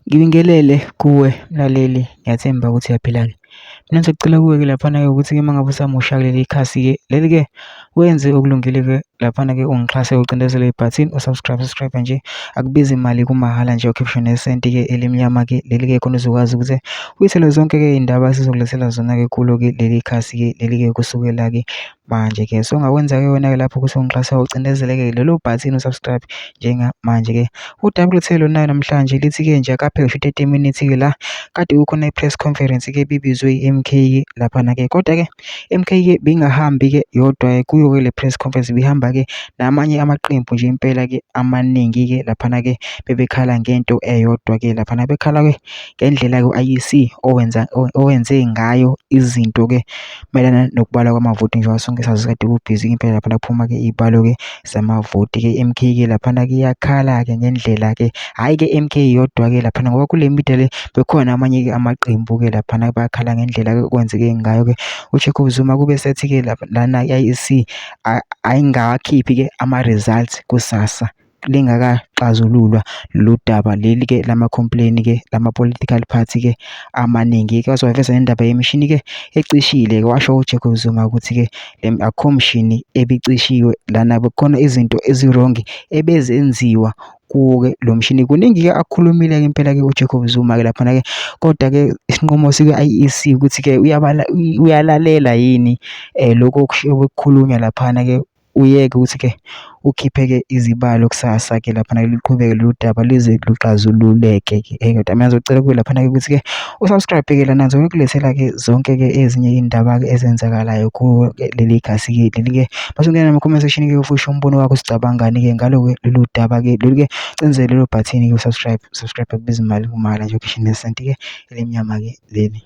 Ngibingelele kuwe mlaleli, ngiyathemba ukuthi uyaphila-ke. Mina ngisacela kuwe-ke laphana-ke ukuthi-ke uma ngabe usamusha kuleli khasi-ke leli-ke wenze okulungile-ke laphana-ke ungixhase ucindezele ibhathini subscribe nje, akubizi imali, kumahhala nje, ukhiphishe nesenti-ke elimnyama-ke leli-ke khona uzokwazi ukuthi uyithole zonke-ke iy'ndaba esizokulethela zona-ke kulo-ke leli khasi-ke leli-ke kusukela-ke manje-ke. So ongakwenza-ke wena-ke lapho ukuthi ungixhase ucindezele-ke lelo bhathini usubscribe njengamanje-ke. Udaba olethele nayo namhlanje lithi-ke nje akaphela cishe 30 minutes-ke la kade kukhona i-press conference-ke ebibizwe i-MK laphana-ke, kodwa-ke MK-ke bingahambi-ke yodwa kuyo-ke le press conference, bihamba-ke namanye amaqembu nje impela-ke amaningi-ke laphana-ke bebekhala ngento eyodwa-ke laphana, bekhala-ke ngendlela-ke u-IEC owenze ngayo izinto-ke mayelana nokubalwa kwamavoti. Njengoba sonke sazi kade kubhizi impela laphana kuphuma-ke iy'balo-ke zamavoti-ke. MK-ke laphana-ke iyakhala-ke ngendlela-ke, hhayi-ke MK yodwa-ke laphana, ngoba kule media le bekhona amanye-ke amaqembu-ke laphana bayakhala ngendlela-ke okwenzeke ngayo-ke uJacob Zuma. Kube sethi-ke lana i-IEC ayingawakhiphi-ke ama-results kusasa lingakaxazululwa lolu daba leli-ke lama-complain-ke lama-political party-ke amaningi-ke. Waze waveza nendaba yemishini-ke ecishile-ke, washo uJacob Zuma ukuthi-ke akukho mshini ebicishiwe lana, bekhona izinto ezi-wrong ebezenziwa kuwo-ke lo mshini. Kuningi-ke akukhulumile-ke impela-ke uJacob Zuma-ke laphana-ke, kodwa-ke isinqumo sika-IEC ukuthi-ke uyalalela yini lokhu okukhulunywa laphana-ke, uyeke ukuthi-ke ukhiphe-ke izibalo kusasa-ke laphana liqhubeke lolu daba lize luxazululeke-ke. Kodwa mina ngizocela kuwe laphana-ke ukuthi-ke usubscribe-ke lana ngizokulethela-ke zonke-ke ezinye iy'ndaba-ke ezenzakalayo kuwo leli khasi-ke leli-ke. Bese ungena nama-comment section-ke ufushe umbono wakho, sicabangani-ke ngalo-ke lolu daba-ke lolu-ke, cenzele lelo bhathini-ke subscribe akubizi imali, kumahhala nje, ukhishwe nesenti-ke elimnyama-ke leli.